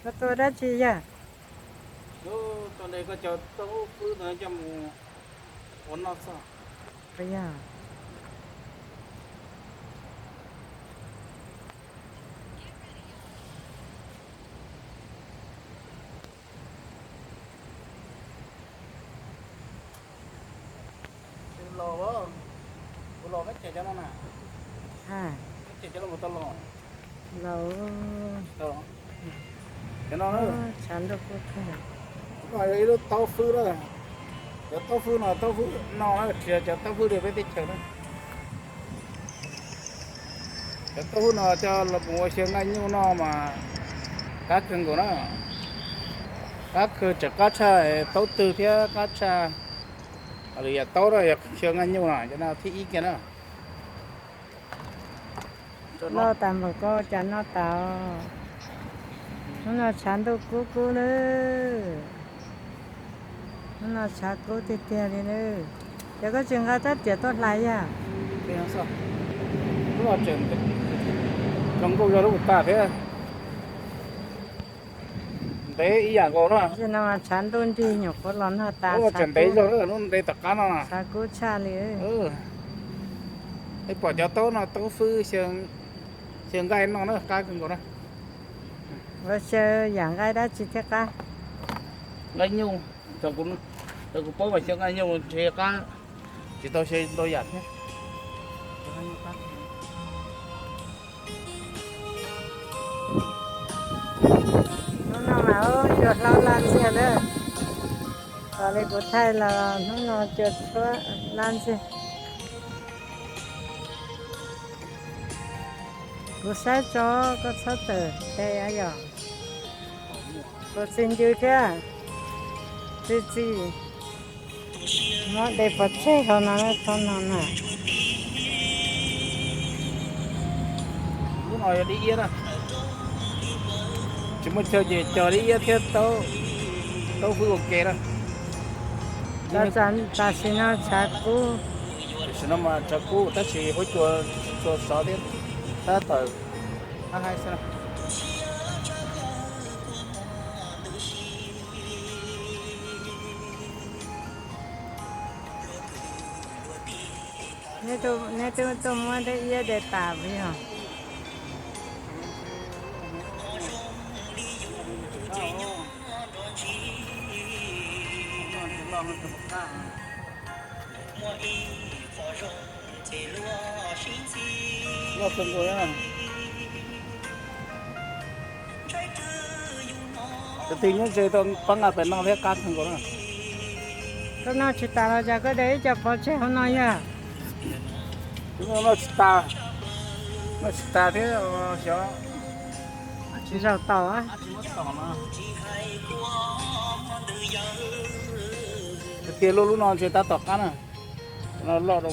Koj tua dab tsi yog? Tus nte koj cov taub fwb no coj mus ua noj xwb. Puas yog? Los, kuv los kab ces cov no na. Kab ces cov no kuv tau los. Los. Cov no, tshav ntuj kub kawg. No yog ib lub taub fwb na. Cov taub fwb no taub fwb no na, tsis yog cov taub fwb li peb teb chaws na. Cov taub fwb no coj los mus ua xyaw nqaij nyuj noj mas qab kawg nkaus na. Qab kawg, tseem qab tshaj taub twg thiab qab tshaj yam taub na, yog xyaw nqaij nyuj no cov no thib ib kiag na. Loj tas npaum koj cas noj tas. Hnub no tshav ntuj kub kub nawb. Hnub no tshav kub tiag tiag li nawb. Ces koj tsis nqa rab riam tuaj hlais yog? Zoo nkauj zog lub kuv tas thiab. Ntev ib yam nkaus na. Tsis no mas tshav ntuj nrig nyuam qhuav los nag tas. Tseem ntev zog, lub ntev tom qab no na. Tshav kub tshaj li. Pom cov taub no taub fwb xyaw nqaij noj na, qab kawg nkaus na. Ua xyaw yam nqaij dab tsi thiaj qab? Nqaij nyuj, kuv paub mas xyaw nqaij nyuj ntshe qab, tsis tau xyaw ntau yam thiab. Hnub no mas ua cua hlaub laj ntxiag na. Tos li kuv thaij los hnub no cua tshuab laj ntxiag. Kuv saib tso, koj txhob tawm tes yom. Kuv txi ncw thiab. Txi txiv. Muab de pov tseg hauv no, txhob no na. Lub no yog dib iab na. Tsis muaj chaw ces cog dib iab thiab taub fwb ua ke na. Tam sim no tshav kub. Tam sim no mas tshav kub tab sis huab cua tsis tshua sov thiab, tab tom haib haib xwb na. Neb twb tuaj muab dib iab de tas puas yog? Tus twg nyob ze tau pab nqa pem noj thiab, qab kawg nkaus na. Koj noj tsis tas los cas koj de ib co pov tseg hauv no yog? Noj tsis tas, noj tsis tas thiab xyov. Tsis zaum taum. Tiag tiag lub, lub no ntshe tab tom qab na. No loj doo.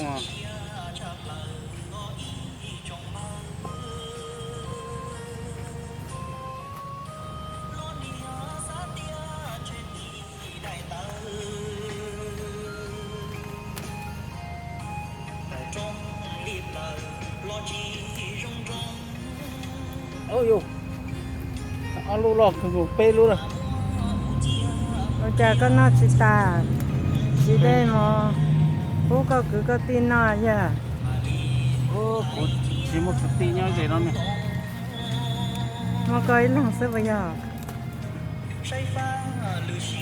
Ob lub loj kawg nkaus, peb lub na. Ua cas koj noj tsis tas, tsis de mus pub koj kwv koj tij noj yog? Kuv tsis muaj kwv tij nyob ze no ne. Muaj koj ib leeg xwb puas yog?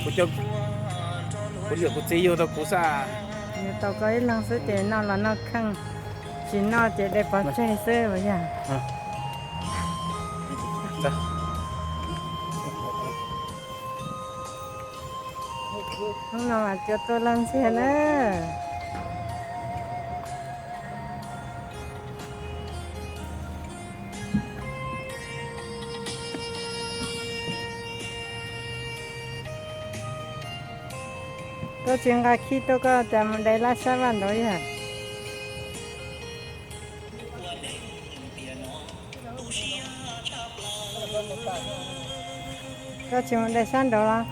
Kuv cov, kuv niam kuv txiv yug tau kuv xwb. Yug tau koj ib leeg xwb ces noj los noj kheej, tsis noj ces de pov tseg xwb puas yog? Hnub no mas cua tuaj laj ntxiag na. Koj tsis nqa khib tuaj, koj cas mus de laj sab vaj nraud yog? Koj tsis mus de sab nraud los?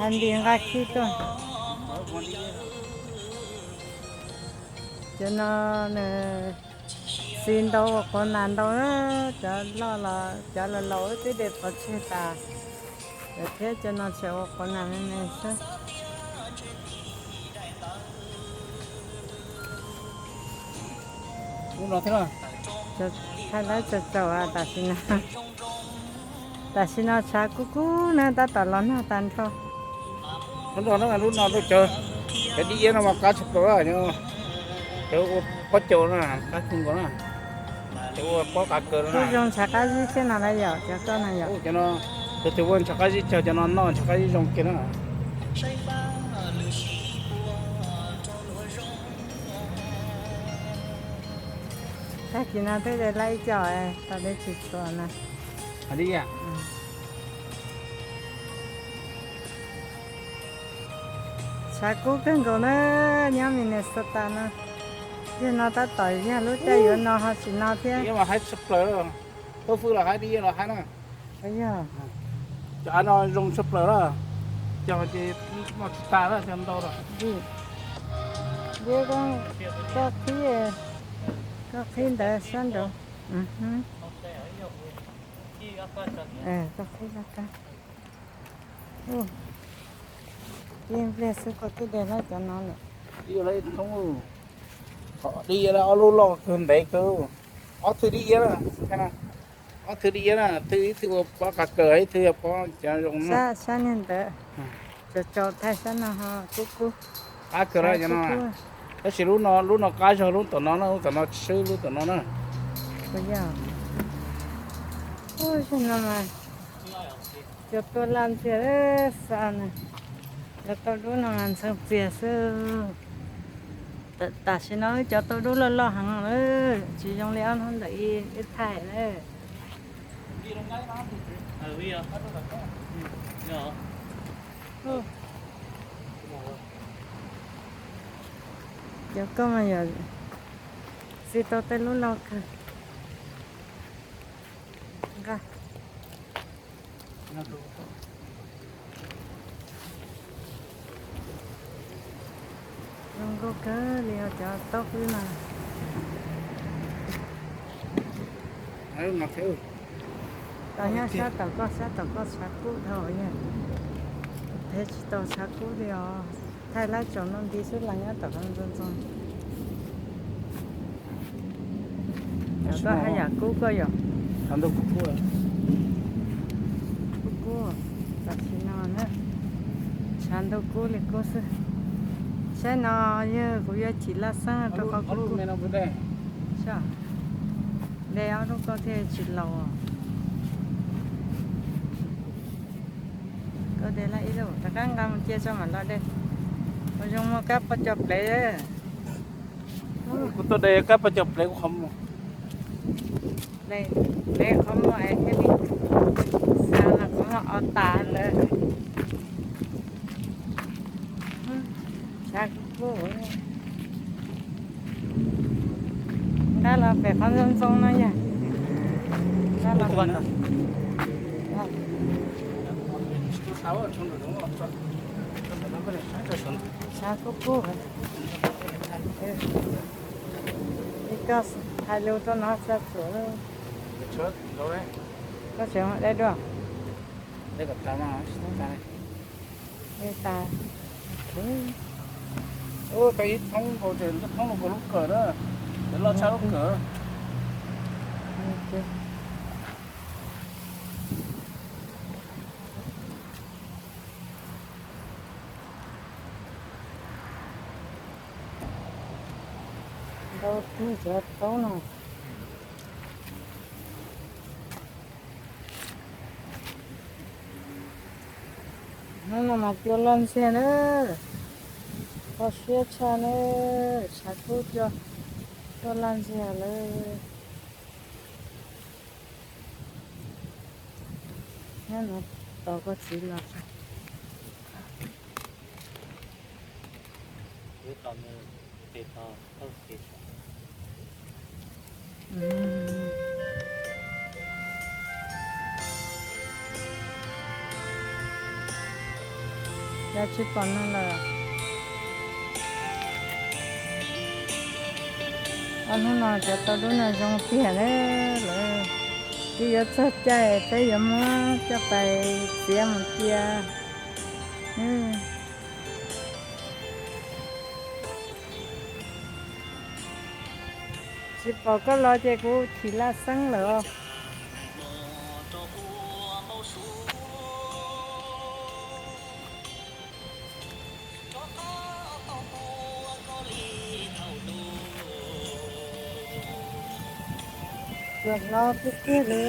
Hais ntis nqa khib tuaj. Cov no nws Txiv ntau ua quav nas ntau, cov loj los cov laus laus twb de pov tseg tas lawm thiab, cov no tseem ua quav nas me me xwb. Thaij lawv tsaus tsaus tam sim no. Tam sim no tshav kub kub na, tab tom los nag tag nrho. Lub no, lub no, cov dib iab no mas qab tshaj plaws, cov ua pob caus na, qab kawg nkaus na, cov ua pob qab kawg na. Zoo ntshav qab zib thiab no na yom, cov koj na yom. Cov no, tus twg ua ntshav qab zib cog cov no noj ntshav qab zib zoo kiag na. Tag kis no twb de laj ib co, tau de tsis tshua na. Tshav kub kawg nkaus na, nyob Minnesota no. Yog no tab tom yog lub caij yuav no ho tsis no thiab. Haib tshaj plaws, koj fwj los haib, dib los haib na. Cov av no zoo tshaj plaws na, cog ces noj tsis tag na, cog ntau lawm. Koj qhib, koj qhib ntawd sab nraud. Koj qhib laj kab. Ib pliag xwb koj twb de lawm cov no lawm. Dib, dib ob lub loj kawg ntev kawg. Ob thwj dib iab na, ob thwj dib iab na, thwj ib thwj ua pob qab kawg, ib thwj ua pob cov zoo na. Sab niag ntawd, tsaus tsaus, thaij sab no ho kub kub. Qab kawg na cov no. Tab sis lub no, lub no qab zog lub tom no na, lub tom no swb lub tom no na. Ub, zaum no mas cov tua laj ntxiag xa na, cov tau dub no mas ntxhee txiag xwb. Tam sim no wb cov tau dub loj loj heev lawm, tsis zoo li ob hnub ntawm ib thaij na. Cov koj mas yog txi tau tej lub loj kawg. Nqa. Zoo nkauj kawg li os cov taub hwb no. Tau nyob sab tom koj, sab tom koj tshav kub dhau yog, phev tsis tau tshav kub li os. Thaij lawv tsaus no nti xwb los nyob tom ntxoov ntxoo. Koj haj yam kub koj yom. Kub kub, tam sim no na, tshav ntuj kub li kub xwb. Saib no yog kuv yuav chim laj xeeb rau qhov kub kub. De ob lub koj thiaj tsis laus. Koj de laj ib lub rov qab nqa mus cia tso mam los de. Ua zoo muaj kab poj cov plev. Kuv tuaj de kab poj cov plev kuv qhov muag. Plev qhov muag es thiaj li xa los kuv muag o tas lawm. Nqa los pem qhov ntxoov ntxoo no yog. Nqa los pem no. Tshav kub kub. Koj hais lus rau no txog txuam. Koj tseem dai dua. Dai tas. Ua tau ib thoob nkaus ces thoob nkaus lub kawm na, loj tshaj lub kawm. Ntau tus cov taub no. Hnub no mas cua loj ntxiag na, kho siab tshaj na, tshav kub cua tuaj loj ntxiag lawm. Nyob no tos koj txiv los tso. Yog tsis pom neeg lawm. Hnub no cov tau dub no zoo tiag na. Lawv twb yuav txog caij peb yuav muab coj pais txiav mus cia. Tsis pom koj los ces kuv chim laj xeeb lawm os. Tsuas hlob tiag tiag li.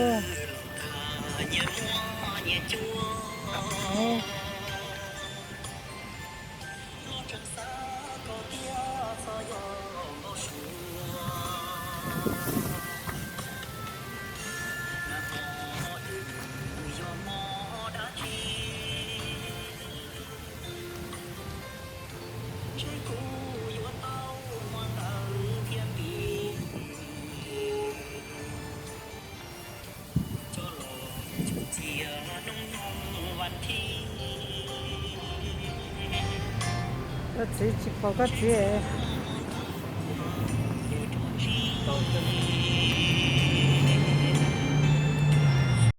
Koj txiv, tsis pom koj txiv.